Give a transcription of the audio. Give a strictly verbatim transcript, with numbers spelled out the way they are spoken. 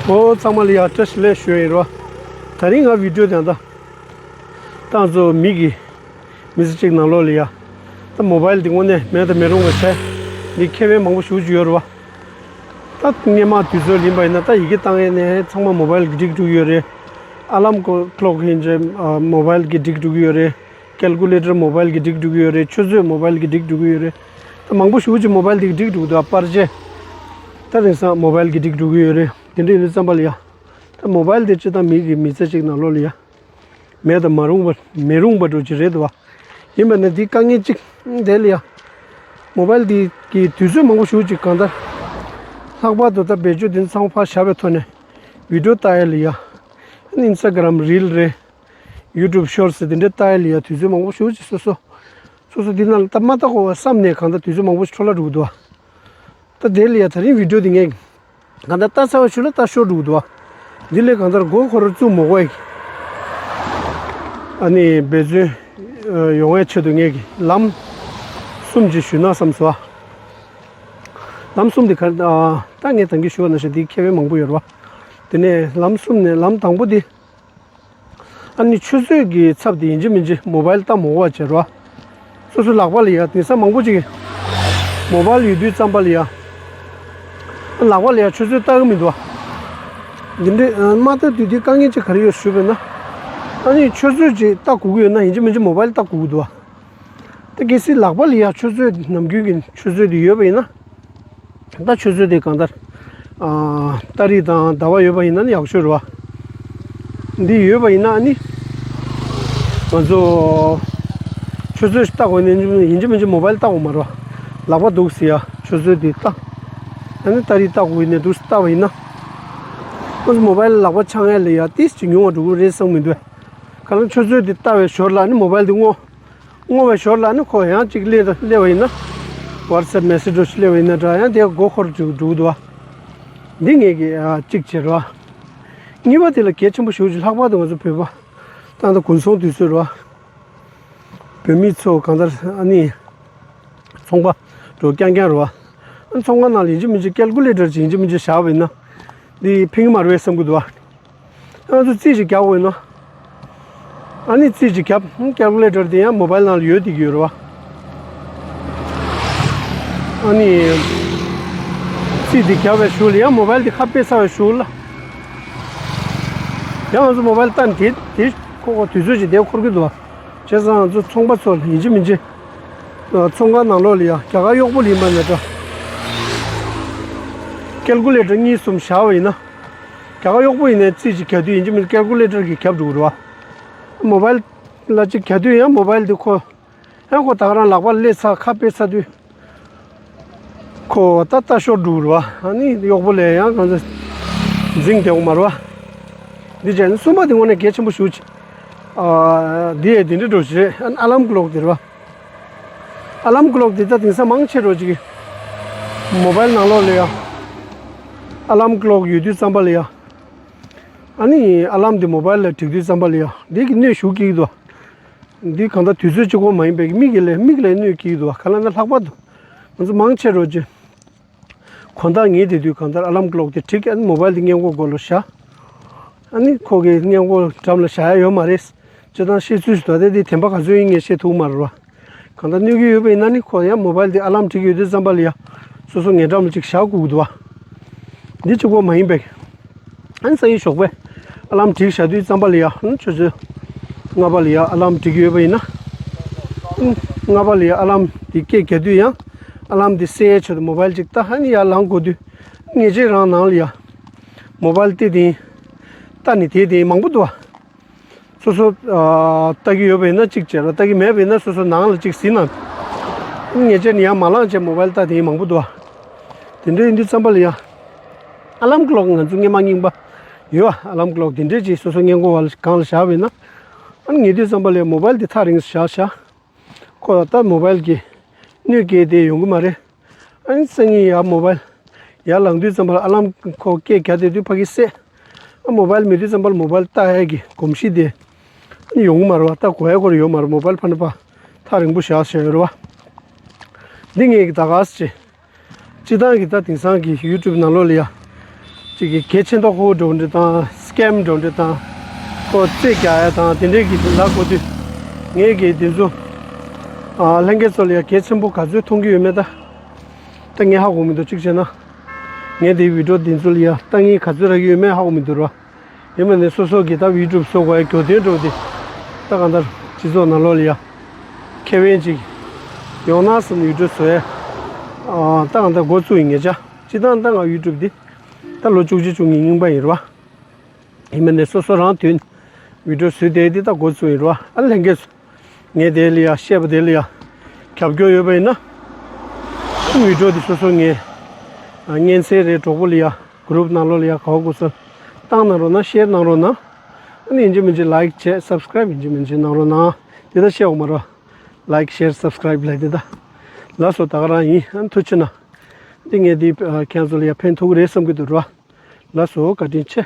ཨོ་ཚང་མ་ལ་ཡ་བཀྲ་ཤིས་བདེ་ལེགས་ཞུ་ཡིན་རོ། ད་རིང་ང་བི་ཌིའོ་དེ་ད་ཏང་ཚོ་མི་གི་མི་ཚེ་གཅིག་ནང་ལོགས་ལ་ཡ། ད་མོ་བཱལ་འདི་དངོས་གནས་མེད་དུ་མི་རུང་བ་བྱས། འདི་ཁེ་ཕན་མང་པོ་ཞེ་པོ་ཅིག་ཡོད་རེད་བ། ད་སྔོན་མ་དུས་ཚོད་ཡིན་པ་ཡིན་ན་ད་ཡི་གེ་བཏང་ཡས་ནས་ཚང་མ་མོ་བཱལ་གྱིས་སྒྲིག་འགྲོ་གི་ཡོད་རེད། ཨ་ལམ་ཀོ་ཀློག་ཡིན་ཅེ་མོ་བཱལ་གྱིས་སྒྲིག་འགྲོ་གི་ཡོད་རེད། ཀལ་ཀུ་ལེ་ཊར་མོ་བཱལ་གྱིས་སྒྲིག་འགྲོ་གི་ཡོད་རེད། ཆུ་ཚོད་མོ་བཱལ་གྱིས་སྒྲིག་འགྲོ་གི་ཡོད་རེད། ད་མང་པོ་ཞེ་པོ་ཅིག་མོ་བཱལ་འདི་གིས་སྒྲིག་འགྲོ་གི་འདུག་པར་ཆས། ད་དེང་སང་མོ་བཱལ་གྱིས་སྒྲིག་འགྲོ་གི་ཡོད་རེད། དེ་འདྲ་ཡིན་དུས་ཙམ་པ་ལ་ཡ། ད་མོ་བཱལ་དེ་སྤྱིར་བཏང་མི་གི་མི་ཚེ་གཅིག་ནང་ལོགས་ལ་ཡ། མེད་དུ་མ་རུང་བ་མི་རུང་བ་འདྲ་ཅིག་རེད་འདུག་བ། ཡིན་པ་ན་འདི་དཀའ་ངལ་གཅིག་དེ་ལ་ཡ། མོ་བཱལ་འདི་གི་དུས་ཚོད་མང་པོ་ཞེ་པོ་ཅིག་གང་ལྟར། ལྷག་པར་དུ་ད་བེད་སྤྱོད་འདི་ཚང་མ་ཕར་བཞག་པའི་ཐོག་ནས་བི་ཌིའོ་ལྟ་ཡ་ལ་ཡ། ཨིན་སི་ཊ་གྷི་རམ་རིལ་རེད། ཡུ་ཊུབ་ཤོར་ཊི་སི་འདི་འདྲ་ལྟ་ཡ་ལ་ཡ་དུས་ཚོད་མང་པོ་ཞེ་པོ་ཅིག་སོ་སོ། སོ་སོ་འདི་ནང་ལ་ད་མ་ལྟ་དགོས་པ་བསམ་ནས་གང་ལྟར་དུས་ཚོད་མང་པོ་ཞིག་འཕྲོ་བརླག་འགྲོ་གི་འདུག་བ། ད་དེ་ལ་ཡ་ད་རིང་བི་ཌིའོ་འདི་ངས་གང་ལྟར་ལྟ་ཚར་བ་ཞུ་ལ་ལྟ་ཤོར་འགྲོ་གི་འདུག་བ། འདི་ལས་གང་ལྟར་མགོ་འཁོར་བཙུགས་མ་དགོས་ཡ། ཨ་ནི་འབད་བརྩོན་ཡོང་བའི་ཆེད་དུ་ངས་ཀྱི་ལམ་གསུམ་ཅིག་ཞུས་ན་བསམ་སོང་བ། ལམ་གསུམ་དེ་ག་ད་ངས་ད་གིན་ཞུས་པ་ནང་བཞིན་དེ་ཁེ་ཕན་མང་པོ་ཡོད་རེད་བ། དེ་ནས་ལམ་གསུམ་ནས་ལམ་དང་པོ་དེ། ཨ་ནི་ཆུ་ཚོད་ཀྱི་ཚབ་དེ་ཡིན་གཅིག་མིན་གཅིག་མོ་བཱལ་ལྟ་མ་དགོས་པ་བྱེད་རོགས། སོ་སོ་ལག་པ་ལ་ཡ་དེང་སང་མང་པོ་ཅིག་མོ་བཱལ་ཡོད་དུས་ཙམ་པ་ལ་ཡ། ལག་པ་ལ་ཡ་ཆུ་ཚོད་ལྟ་གི་མི་འདུག་བ། འདི་འདྲའི་མ་ལྟ་དུས་དེ་དཀའ་ངལ་ཅིག་ག་རེ་ཡོད་ཞུས་པས་ན། ཨ་ནི་ཆུ་ཚོད་ཅིག་ལྟ་དགོས་ཀྱི་ཡོད་ན་ཡིན་གཅིག་མིན་གཅིག་མོ་བཱལ་ལྟ་དགོས་ཀྱི་འདུག་བ། ད་གལ་སྲིད་ལག་པ་ལ་ཡ་ཆུ་ཚོད་ནམ་རྒྱུན་གྱི་ཆུ་ཚོད་དེ་ཡོད་པ་ཡིན་ན། ད་ཆུ་ཚོད་དེ་གང་ལྟར། ཨ། ཏ་རིག་དང་ཟླ་བ་ཡོད་པ་ཡིན་ན་ནི་ཡག་ཤོས་རེད་བ། འདི་ཡོད་པ་ཡིན་ན་ནི། ང་ཚོ། ཆུ་ཚོད་ལྟ་དགོས་ནི་ཡིན་གཅིག་མིན་གཅིག་མོ་བཱལ་ལྟ་དགོས་མ་རེད་བ། ལག་པ་འདུག་ཟེར་ཡ་ཆུ་ཚོད་དེ་ལྟ། ཨ་ནི་ཏ་རིག་ལྟ་དགོས་ཡིན་ནས་འདུག་ལྟ་བ་ཡིན་ན། ང་ཚོ་མོ་བཱལ་ལག་པ་འཆང་ཡ་ལ་ཡ་ཏིས་ཅིག་ཉུང་བ་འགྲོ་གི་རེད་བསམ་གི་འདུག་ག་ལ་ཆུ་ཚོད་དེ་ལྟ་བའི་ཞོར་ལ་ནི་མོ་བཱལ་དེ་སྔོ། སྔོ་བའི་ཞོར་ལ་ནི་ཁོ་ཡང་གཅིག་སླེབས་སླེབས་པ་ཡིན་ན། ཝ་ཊི་སེབ་མེ་སེ་ཇི་འདྲ་ཞིག་སླེབས་པ་ཡིན་ན་འདྲ་ཡང་དེ་མགོ་འཁོར་འགྲོ་འགྲོ་གི་འདུག་བ། འདི་ངེད་ཀྱི་ཨ་གཅིག་བྱེད་རོགས། གཉིས་པ་དེ་ལ་གལ་ཆེན་པོ་ཞེ་པོ་ཅིག་ལྷག་པར་དུ་ང་ཚོ་བོད་པ། ད་ལྟ་དགུན་སོང་དུས་ཚོད་རོགས། བོད་མི་ཚོ་གང་ལྟར་ཨ་ནི། ཚོང་པ་འགྲོ་རྐྱང་རྐྱང་རོགས། ཨ་ཚོང་ཁང་ནང་ལ་ཡིན་གཅིག་མིན་གཅིག་ཀལ་ཀུ་ལེ་ཊར་ཅིག་ཡིན་གཅིག་མིན་གཅིག་བཞག་པ་ཡིན་ན། འདི་ཕིང་མ་རེད་བསམ་གི་འདུག་བ། ང་ཚོ་རྩིས་ཅིག་རྒྱག་དགོས་ན། ཨ་ནི་རྩིས་ཅིག་རྒྱབ། ཀལ་ཀུ་ལེ་ཊར་དེ་ཡང་མོ་བཱལ་ནང་ལ་ཡོད་བསྡད་ཀྱི་ཡོད་རེད་བ། ཨ་ནི། རྩིས་དེ་རྒྱབ་པའི་གཞུག་ལ་ཡང་མོ་བཱལ་དེ་ཁ་ཕྱེ་ཚར་བའི་གཞུག་ལ། ཡང་ང་ཚོ་མོ་བཱལ་བལྟས་ནས་དེ་དེ་ཁོ་ཁོ་དུས་ཚོད་ཅིག་དེ་འཁོར་གྱི་འདུག་བ། བྱས་ཙང་ང་ཚོ་ཚོང་པ་ཚོ་ལ་ཡིན་གཅིག་མིན་གཅིག་ཚོང་ཁང་ནང་ལོགས་ལ་ཡང་རྒྱ་གར་གཡོག་པོ་ལ་ཡིན་པ་ནས་འདྲ། ཀལ་ཀུ་ལེ་ཊར་གཉིས་གསུམ་བཞག་པ་ཡིན་ན། རྒྱ་གར་གཡོག་པོ་ཡིན་ནའི་རྩིས་ཅིག་རྒྱག་དུས་ཡིན་གཅིག་མིན་ཀལ་ཀུ་ལེ་ཊར་གྱིས་རྒྱབ་འགྲོ་གི་རེད་བ། མོ་བཱལ་ལ་ཅིག་རྒྱག་དུས་ཡང་མོ་བཱལ་དེ་ཁོ། ཡང་ཁོ་ད་ག་རང་ལག་པ་སླེབས་ཚར་ཁ་ཕྱེ་ཚར་དུས། ཁོ་ད་ལྟ་ཤོར་འགྲོ་གི་རེད་བ། ཨ་ནི་གཡོག་པོ་ལ་ཡང་གང་ཚེ་འཛིང་བསྡད་འོང་མ་རེད་བ། འདི་བྱས་ནས་གསུམ་པ་དེ་དངོས་གནས་གལ་ཆེན་པོ་ཞེ་པོ་ཅིག་ཨ། འདི་ཡས་འདི་འདྲ་འགྲོ་ཞིག་རེད། ཨ་ནི་ཨ་ལམ་ཀློག་དེ་རེད་བ། ཨ་ལམ་ཀློག་དེ་ད་དེང་སང་མང་ཆེ་འགྲོ་ཅིག་གི་མོ་བཱལ་ནང་ལོགས་ལ་ཡ། ཨ་ལམ་ཀློག་ཡོད་དུས་ཙམ་པ་ལ་ཡ། ཨ་ནི་ཨ་ལམ་དེ་མོ་བཱལ་ལ་སྒྲིག་དུས་ཙམ་པ་ལ་ཡ་འདི་གི་གནོད་ཤུགས་སྐྱེ་གི་འདུག་འདི་གང་ལྟར་དུས་ཚོད་གཅིག་པོ་མ་ཡིན་པའི་མིག་གི་ལས་མིག་ལ་གནོད་སྐྱེལ་གྱི་འདུག་ག་ལ་ན་ལྷག་པར་དུ་ང་ཚོ་མང་ཆེ་རོགས་ཀྱི་དགོང་དག་ཉལ་བསྡད་དུས་གང་ལྟར་ཨ་ལམ་ཀློག་དེ་འགྲིག་ཨ་ནི་མོ་བཱལ་དེ་སྔས་མགོ་སྒོ་ལ་བཞག་ཨ་ནི་ཁོ་གི་སྔས་མགོ་འགྲམ་ལ་བཞག་ཡ་ཡོད་མ་རེད། སྤྱིར་བཏང་བཤད་ཚུལ་ཞིག་ད་ལྟ་དེ་དེ་འདྲ་ག་ཚོད་ཡིན་ངས་བཤད་ཐུབ་མ་རེད་བ། གང་ལྟར་གནོད་ཀྱི་ཡོད་པ་ཡིན་ན་ནི་ཁོ་ཡང་མོ་བཱལ་དེ་ཨ་ལམ་བསྒྲིགས་ཡོད་དུས་ཙམ་པ་ལ་ཡ་སོ་སོ་ཉལ་འགྲམ་ལ་ཅིག་བཞག་དགོས་ཀྱི་འདུག་བ། འདི་གཅིག་པོ་མ་ཡིན་པས། ཨ་ནི་སང་ཉིན་ཞོགས་པའི་ཨ་ལམ་བསྒྲིགས་བཞག་དུས་ཙམ་པ་ལ་ཡ་ཨ་ནི་ཆུ་ཚོད་ལྔ་པ་ལ་ཡ་ཨ་ལམ་བསྒྲིགས་ཡོད་པ་ཡིན་ན། ཨ་ནི་ལྔ་པ་ལ་ཡ་ཨ་ལམ་དེ་སྐད་རྒྱག་དུས་ཡང་ཨ་ལམ་དེ་སེལ་ཡའི་ཆེད་དུ་མོ་བཱལ་ཅིག་ལྟ། ཨ་ནི་ཡར་ལངས་དགོས་དུས་ཉལ་ཆས་རང་ནང་ལ་ཡ་མོ་བཱལ་སྟེར་དེ་ལྟ་ནི་དེ་དེ་མང་པོ་འདུག་བ། སོ་སོ་ཨ་ལྟ་གི་ཡོད་པ་ཡིན་ན་གཅིག་བྱས་རོགས། ལྟ་གི་མེད་པ་ཡིན་ན་སོ་སོ་ནང་ལ་གཅིག་ཟིན་ན། ཉལ་ཆས་ནི་ཡང་མ་ལངས་བྱས་མོ་བཱལ་ལྟ་དེ་མང་པོ་འདུག་བ། དེ་འདྲ་ཡིན་དུས་ཙམ་པ་ལ་ཡ། ཨ་ལམ་ཀློག་ང་ཚོ་སྔོན་མ་རྙིང་པ་ཡོད་ཨ་ལམ་ཀློག་དེ་འདྲས་ཅིག་སོ་སོ་སྔས་མགོ་བ་ལ་སྒང་ལ་བཞག་པ་ཡིན་ན། ཨ་ནི་ཉལ་དུས་ཙམ་པ་ལ་མོ་བཱལ་དེ་ཐག་རིང་ས་བཞག་བཞག་ཁོ་ད་མོ་བཱལ་གྱི་གནོད་སྐྱེལ་དེ་ཡོང་གི་མ་རེད། ཨ་ནི་སང་ཉིན་ཡར་མོ་བཱལ་ཡར་ལངས་དུས་ཙམ་པ་ལ་ཨ་ལམ་ཁོ་སྐད་རྒྱག་བསྡད་དུས་ཕ་གི་བསད། ཨ་མོ་བཱལ་མེད་དུས་ཙམ་པ་ལ་མོ་བཱལ་ལྟ་ཡས་ཀྱི་གོམས་གཤིས་དེ་ཨ་ནི་ཡོང་གི་མ་རེད་བ། ལྟ་དགོས་ཡས་ཁོ་རང་ཡོད་མ་རེད། མོ་བཱལ་ཕར་ནས་ཕར་ཐག་རིང་པོ་བཞག་བཞག་ཡོད་རེད་བ། འདི་ངས་ཀྱི་ད་ག་ཟེ་བྱས། སྤྱིར་བཏང་གི་ད་དེང་སང་གི་ཡུ་ཊུབ་ནང་ལོགས་ལ་ཡ། ཅིག་གི་གལ་ཆེ་མདོག་ཁ་པོ་འདྲ་བོ་འདྲ་དང་སི་ཀེམ་འདྲ་བོ་འདྲ་དང་ཁོ་རྩེད་རྒྱག་ཡ་དང་དེ་འདྲའི་གི་ལ་གོ་དུས་ངས་གི་དེ་ཚོ་ཨ་ལྷན་རྒྱས་ཚོ་ལ་ཡ་གལ་ཆེན་པོ་ག་ཚོད་མཐོང་གི་ཡོད་མེད་ད་ད་ངས་ཧ་གོ་མི་འདུག་གཅིག་བྱས་ན་ངས་དེ་བི་ཌིའོ་དེ་ཚོ་ལ་ཡ་ལྟ་ངན་ག་ཚོད་རག་གི་ཡོད་མེད་ཧ་གོ་མི་འདུག་ར། ཡིན་པ་ནས་སོ་སོ་གི་ད་ཡུ་ཊུབ་བཟོ་དགོས་ཡ་གྱོད་དོན་འདྲ་བོ་དེ་ད་གང་ལྟར་སྤྱི་ཚོགས་ནང་ལོགས་ལ་ཡ་ཁེ་ཕན་ཅིག་ཡོང་ན་བསམ་ཡུ་ཊུབ་བཟོ་ཡ་ཨ་ད་གང་ལྟར་འགོ་བཙུགས་ཡིན་ངེད་ཅག་སྤྱི་བཏང་ད་ང་ཡུ་ཊུབ་འདི་ད་ལོ་བཅུ་གཅིག་བཅུ་གཉིས་རྙིང་པ་ཡིན་རེད་བ། ཡིན་པ་ནས་སོ་སོ་རང་དོན་བི་ཌིའོ་བཟོས་བསྡད་དེ་ད་འགོ་བཙུགས་ཡིན་རེད་བ། ཨ་ལྷན་རྒྱས་ཚོ་ངས་དེ་ལ་ཡ་བཤད་པ་དེ་ལ་ཡ་རྒྱབ་སྐྱོར་ཡོད་པ་ཡིན་ན་བི་ཌིའོ་དེ་སོ་སོ་ངས་ཨ་གཉེན་ཚན་རེད་གྲོགས་པོ་ལ་ཡ་གུ་རུབ་ནང་ལོགས་ལ་ཡ་ག་བ་དགོས་ས་བཏང་གནང་རོགས་གནང་ཤེར་གནང་རོགས་གནང་། ཨ་ནི་ཡིན་གཅིག་མིན་གཅིག་ལའིག་བྱས་སབ་སི་ཀ་རའིབ་ཡིན་གཅིག་མིན་གཅིག་གནང་རོགས་གནང་། དེ་ད་བཤད་འོང་མ་རོགས། ལའིག་ཤེར་སབ་སི་ཀ་རའིབ་ལབ་དེ་ད། ལགས་སོ་ད་ག་རང་ཡིན། ཨ་ནི་ཐུགས་རྗེ་གནང་། འདི་ངས་འདི་ཨ་ཁྱེད་ཚོ་ལ་ཡ་ཕན་ཐོགས་ཀྱི་རེད་བསམ་གྱི་འདུག་རོ། ལགས་སོ་བཀའ་དྲིན་ཆེ།